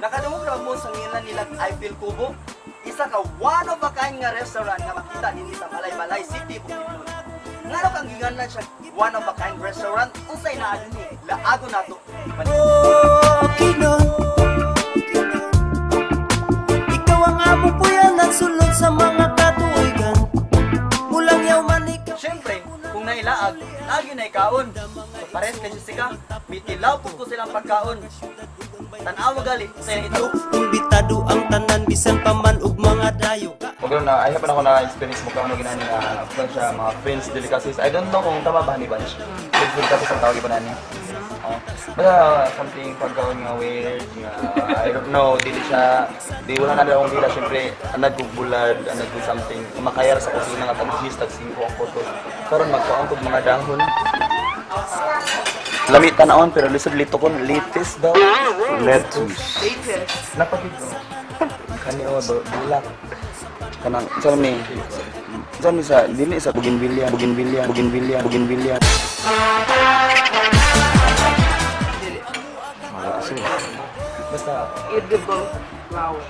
Nakadungog ra mo sa ngilan nilang Eiffel Kubo? Isa ka one of a kind nga restaurant nga makita dinhi sa Malaybalay City, Bukidnon. Ngano kang ginganlan siya one of a kind restaurant? Unsay naa dinhi? Laagon nato. Bukidnon, ikaw ang among puyanan, sulod sa mga katuigan. Mulangyaw man ikaw. Siyempre, kung nailaag, lagi na ikaon. So pares kay Jessica, mitilaw po ko silang pagkaon. Tanawa gali sa ito. Imbitado ang tanan bisan pa man og mga dayo. Pag na, I have na ako na-experience mo kung ano ginani nga kung siya mga French delicacies. I don't know kung tama ba ni Bunch. French delicacies ang tawag iba na niya. Oh. Basta something pagkaon nga weird nga I don't know, dili siya di wala na akong dila, syempre anad kog bulad, anad kog something makayar sa kusina nga tag 10 tag 5 ang koto. Karon magkaon kog mga dahon. Lami tan-awon pero lisod lito kon litis daw. Lettuce. Latest. Napagid ko. Kani o bulak. Kanang sa mi. Sa mi sa dili sa bougainvillea, bougainvillea, bougainvillea, bougainvillea. Dili. Wala kasi. Basta Edible flower.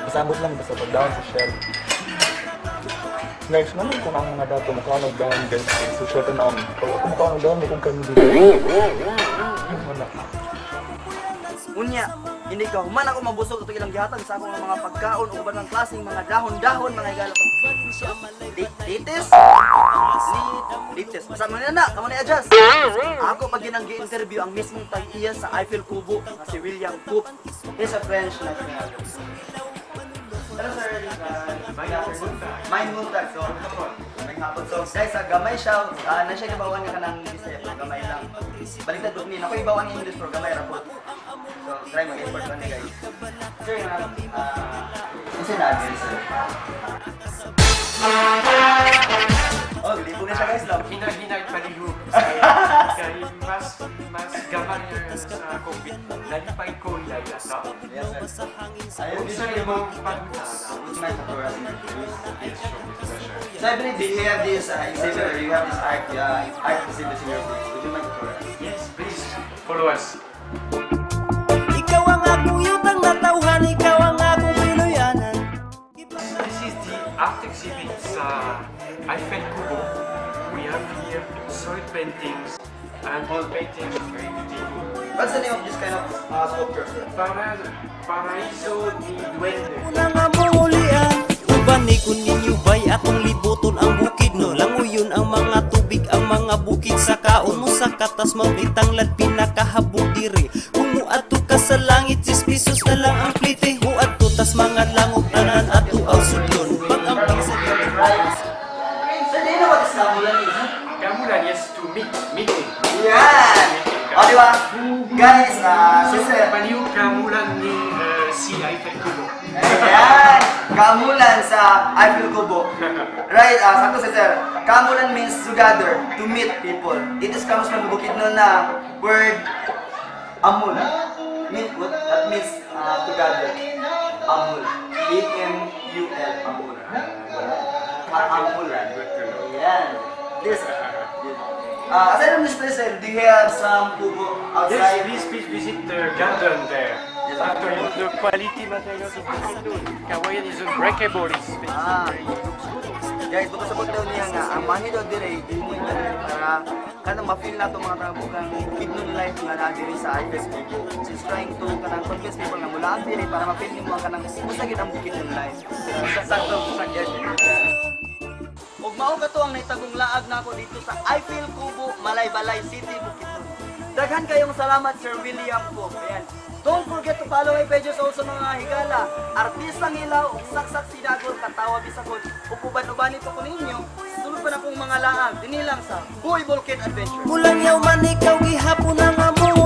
Basta ambot lang basta pag down sa shell. Guys, naman kung ang mga dato mukha nag down, guys. So short na on. Pag ako mukha nag down, kung candy. Wala. Unya, hindi ka human ako mabusog ito ilang gihatag sa akong mga pagkaon o uban ng klaseng mga dahon-dahon, mga higala ko. Litis? Litis. Basta mo na na, kamo na adjust. Ako pag ginang gi-interview ang mismong tag-iya sa Eiffel Kubo nga si William Coop. He's a French national. Hello, sir, Mine Muntag. So, may hapon. So, guys, sa gamay siya, na siya gibawan nga kanang Bisaya, gamay lang. Baliktad ko ni, ako ibawan ng English pero gamay ra po. So, try mag-import pa ni guys. Sir, nga, unsa na address, sir? Oh, gilipog na siya, guys, no? Hina-hinay palihog. Kay mas gamay sa COVID. Nalipay ko ilaya sa. Yes, sir. Ayun, Unsa imong pangutana? Would you mind to tour us in, please? Yes, sure, with pleasure. So I believe you have this exhibit or you have this art exhibit in your place. Would you mind to tour us? Yes, please follow us. Ikaw ang akong yutang natawhan, ikaw ang akong Pinoyanan. This is the art exhibit sa Eiffel Kubo. We have here soil paintings and all paintings very beautiful. What's the name of this kind of sculpture, sir? Paraiso ni Duende. Una nga mungulian, uban ni kun ninyo bay atong libuton ang bukid no. Languyon ang mga tubig, ang mga bukid sa kaon mo sa katas mabitanglad pinakahabog diri. Kung muadto ka sa langit, 10 pesos na lang ang plite. Muadto tas mga langog tanan ato ang sudlon. Pag-amping sa Right. Sir, do you know what is Kamulan is? Kamulan, yes, to meet, meeting. Yan! O, di ba? Guys, si sir. Baliw Kamulan ni si Eiffel Kubo. Ayan! Kamulan sa Eiffel Kubo. Right, sakto si sir. Kamulan means to gather, to meet people. It is comes from Bukidnon na word amul. Mean, what, that means to gather. Amul. A-M-U-L. Amul. Kaamul. Ayan. This. Aside from this place, sir, do you have some kubo Yes, outside? please, please visit the garden there. Yes. After you, the quality materials of Bukidnon. Kawayan is unbreakable. It's very looks good. Guys, baka sabot daw niya nga, ang mahi daw dire, dili para kanang ma-feel na itong mga tao kang Bukidnon life nga naa diri sa Eiffel Kubo. She's trying to kanang convince people nga mula ang diri para ma-feel nimo ang kanang usa gid ang Bukidnon life. Sakto, sakto. Ug mao kato ang nahitagong laag nako dito sa Eiffel Kubo, Malaybalay City, Bukidnon. Daghan kayong salamat, Sir William Cook. Ayan. Don't forget to follow my pages also, mga higala. Artistang Hilaw, ug Saksak Sidagol, Katawa Bisakol. Ug uban-ubani pa ko ninyo. Sulod pa na kong mga laag. Dinhi lang sa Boy Volcano Adventure. Mulangyaw man ikaw gihapon ang among